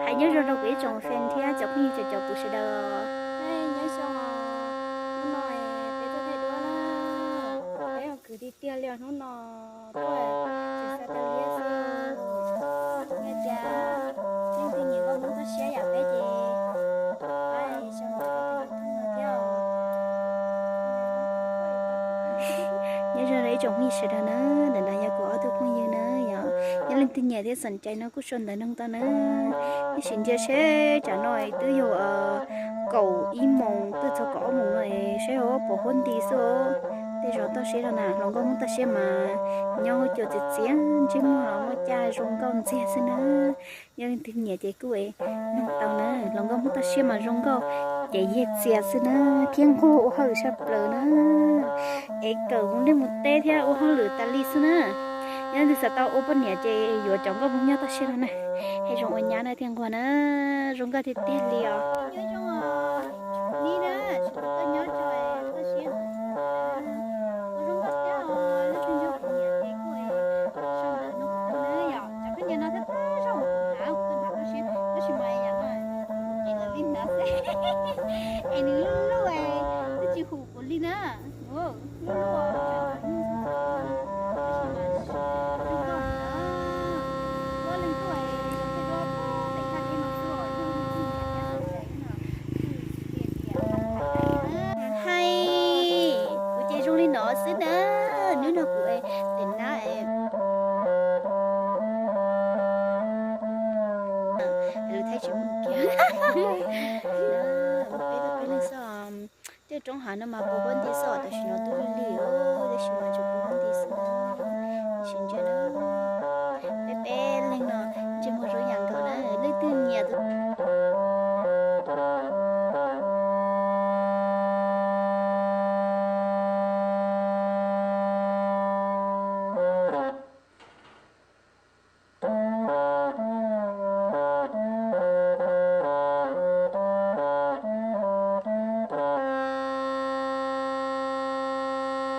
Hais nyob zoo rau kuv ib tsoom fan thiab cov phooj ywg cov cov kuv sawv daws. Nyob zoo, hnub no peb tuaj thaij duab na, peb ho khwv tiag tiag li os hnub no, tuaj tsis xa tau liab xwb. Yog tias leej twg nyiam nkauj Hmoob toj siab yam peb ces pab sau ntawv rau tus YouTube no thiab os. Nyob zoo rau ib tsoom phooj ywg sawv daws na, ntawm no yog kuv ob tug phooj ywg na, yog nyob leej twg nyiam thiab xom cai no kuj sau ntawv noog tau na. Tab sis ntsia seb tsam no twb yog kaum ib moos tuaj txog kaum ob moos no, saib ho pom huab nti xwb. Tej zos toj siab no na, hluas nkauj Hmoob toj siab mas nyob huab cua txias txias, ntsej muag los muaj caj zoo nkauj ntxiag xwb na. Yog leej twg nyiam ces kuj noog tau na, hluas nkauj Hmoob toj siab mas zoo nkauj ces yeg txias xwb na, thiab nquag ua hauj lwm saj plaws na. Es kawm mus liaj mus teb thiab ua hauj lwm tas li xwb na. Yog leej twg xav tau ua poj niam ces yuav cov nkauj Hmoob nyob toj siab no na, thiaj zoo ua nyab na thiaj nquag na, zoo nkauj tiag tiag li os. Nyob zoo os, ni na, tsis tau tuaj nyob tso toj siab. Ua zoo nkauj thiab os, leej twg nyob kuv nyiam ces kuj sau ntawv noog kuv tau na yom. Cov khaub ncaws no thiab tag zog kuv hnav, kuv tuaj hnav toj siab tab sis mas yam no ces lawv li hnav xwb. Es nws luj luj, twb tsis hum kuv li na. Luj luj, tab sis mas zoo nkauj na. Ua leej twg pem thaj teb no tuaj yog leej twg nyiam thiab xom cai no, hais kuv ces zoo li no xwb na. Hnub no kuv tes nab lus thaib tsis muaj kiag. Peb tuaj peb leeg xwb, tej roob hav no mas puv huab nti xwb, tam sim no twb lig lig, tab sis mas tsuas puv huab nti xwb na. Tab sis ntsia na, peb peb leeg no ntsej muag zoo yam nkaus na, leej twg nyiam tus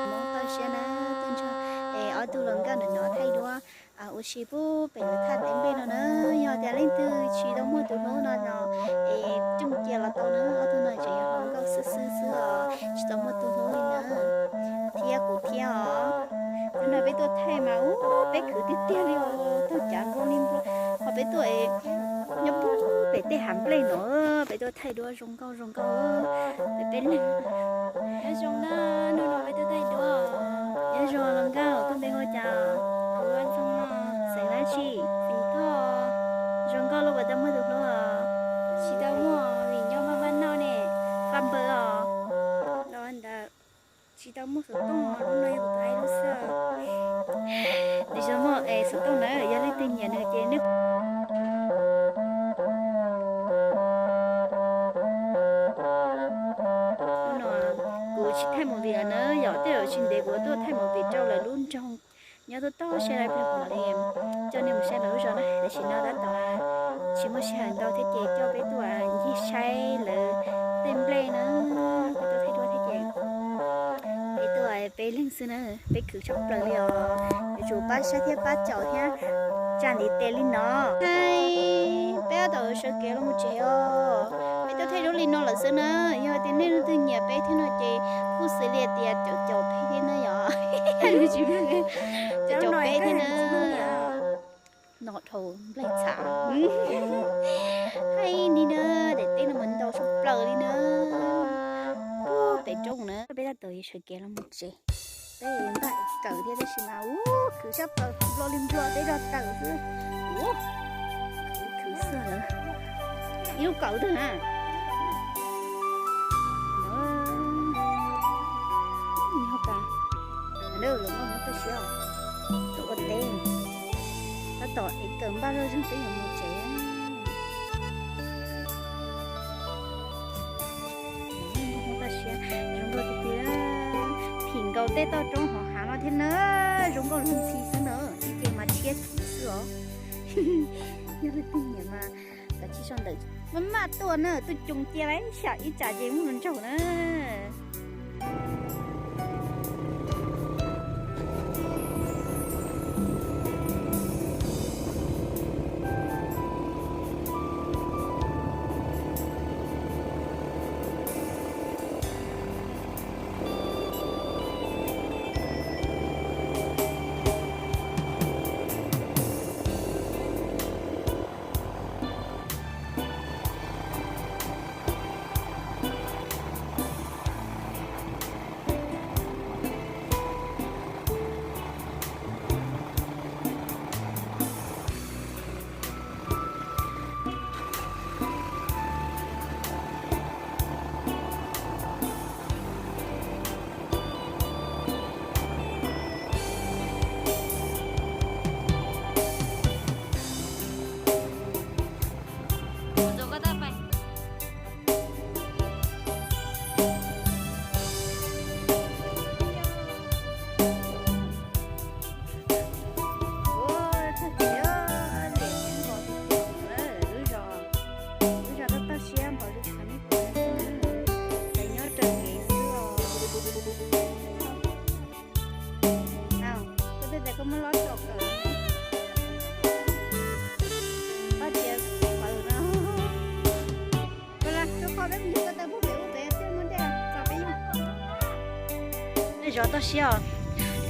Hmoob toj siab na, tuaj nrog es ob tug hluas nkauj ntawm no thaij duab ua si puag pem lawv thaj teb nplej no na. Yog tias leej twg tsis tau muaj tus hlub no los es coj cia los tau na, ob tug no tseem yog hluas nkauj xwb xwb xwb os, tsis tau muaj tus hlub li na. Thiab kuv thiab os, hnub no peb tuaj thaij mas ub peb khwv tiag tiag li os, tag cav nplua li nplua, ho peb tuaj nyob puag pem tej hav nplej no, peb tuaj thaij duab zoo nkauj zoo nkauj, peb peb leeg. Nyob zoo na, hnub no peb tuaj thaij duab. Nyob zoo hluas nkauj, koj npe hu cas? Kuv hu Ntxhoo no. Xeem dab tsi? Xeem Thoj. Zoo nkauj los puas tau muaj tus hlub os? Tsis tau muaj, vim nyob maj maj noj ne. Faj npawg os. Los ntawd tsis tau muaj xov tooj, lub no yog kuv tus aib lub xwb. Tiam sis muaj xov tooj na, yog leej twg nyiam nws ces nej no kuv tsis thaij movie na, yog tej zaum tsis ntev kuv tuaj thaij movie rau lawv lub nroog nyob tuaj toj siab lawv plig hov li, coj nej mus saib lawv lub zos na. Tam sim no tab tom tsis muaj sij hawm ntau thiab ces coj peb tuaj ncig saib lawv tej nplej na, peb tuaj thaij duab thiab ces peb tuaj peb leeg xwb na, peb khwv tshaj plaws li os. Yuav tsum pab saib thiab pab caum thiab tsa ntiv tes li no. Hais peb tab tom sawv kev los mus tsev os. Peb tuaj thaij duab li no lawm xwb na. Yog tias nej leej twg nyiam peb thiab no ces kuj xws li tias caum caum peb thiab na yom. Caum caum peb thiab na. No dhau nplaig txhav. Hais li na, daim teb no mas ntau tshaj plaws li na. Puag pem roob na, peb tab tom yuav sawv kev los mus tsev. Peb npaj kawm thiab tab sis mas ub khwv tshaj plaws, nplua li nplua peb rau tawm xwb. Ub, khwv xwb na. Ib lub kaum twg na. Nyob ka, lawv muab muab tuaj siab, tuaj ua teb. Tab tom ev kawm npaj zoj zeeg peb yuav mus tsev. Zoo nkauj tiag tiag, phim nkaus tej toj roob hauv hav no thiab na, zoo nkauj luag ntxhi xwb na, ib ce mas tshiab txiv xwb os. Yog leej twg nyiam mas kav tsij sau ntawv maj maj tuaj na, tuaj coos cia lawm xyam ib tsam ces muaj hluas nraug na. Zos toj siab os.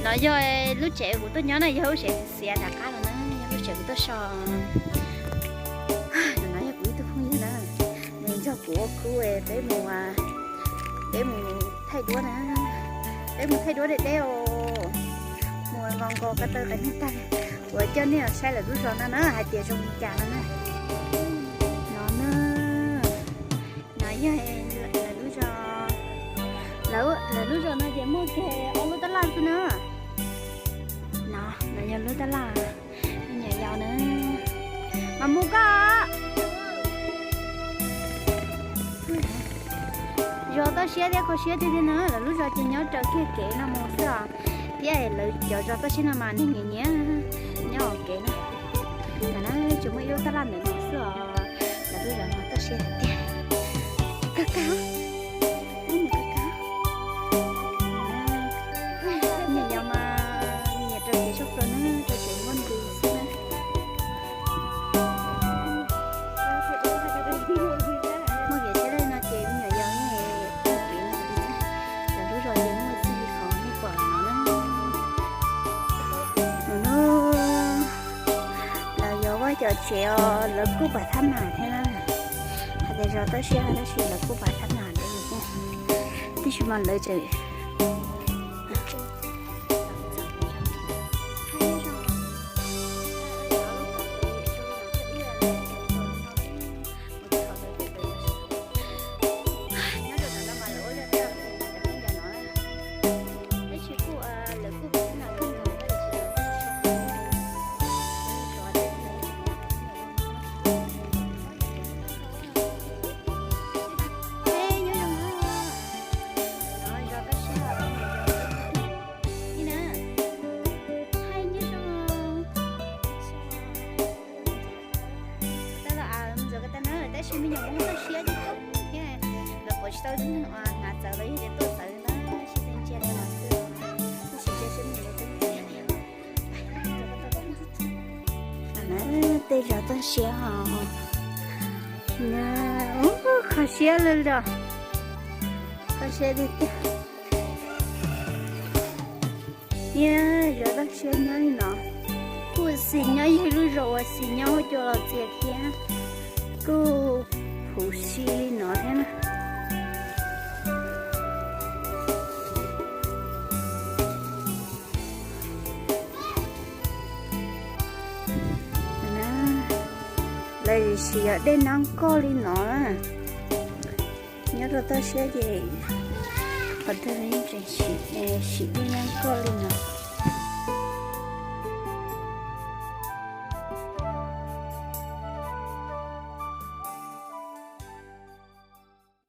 No yog lub tsev kuv tuaj nyob na, yog lub tsev xiav tom qab los na, yog lub tsev kuv tuaj so. No yog kuv ib tug phooj ywg na, nws nrog kuv ua khub, peb mus, peb mus thaij duab na, peb mus thaij duab deb deb os, mus nqos nqos ko taw qias neeg tag. Kuv coj nej saib lawv lub zos no na hais tias zoo li cas no na. No na, no yog lawv lub zos, lawv lub zos no ces muaj kiag ob lub tab laj xwb na. No, no yog lub tab laj, me nyuam yaus na, mas mus koj. Zos toj siab thiab kho siab tiag tiag na, lawv lub zos ces nyob raws kiag kev no mus xwb os. Thiab lawv cov zos toj siab no mas neeg nyiam nyiam nyob hauv kev na. Tam no tsuas muaj ib lub tab laj ntawm no xwb os, lawv lub zos no toj siab tiag. Kawg kawg, me nyuam yaus mas nyiam raws kev tshaj plaws na, raws kev muaj ntu xwb na. Muaj kev tsheb laj no ces me nyuam yaus ne, kev no, lawv lub zos ces muaj txij li qhov nej pom no na. Lawv lub, lawv yuav ua cov tsev os, lawv kuj pam thab mam thiab na. Hais tias zos toj siab tab sis lawv kuj pam thab mam li thiab. Tab sis mas lawv tseem Tab sis me nyuam muab toj siab thiab, lawv pom tsis tau neeg uas hnav txawv los yog tias tuaj txawv na, sib tw ntsia rau lawv xwb, tab sis ntsia seb me nyuam tej zos toj siab os. Kho siab li los, kho siab tiag tiag. Niaj zos toj siab nyob li no, kuj xis nyob yog ib lub zos uas xis nyob huab cua los txias thiab, kuj huv si li no thiab na. Lawv sim yog dej nab nkoj li no na. Nyob rau toj siab ces qhov twg yeej tseem sim dej nab nkoj li no.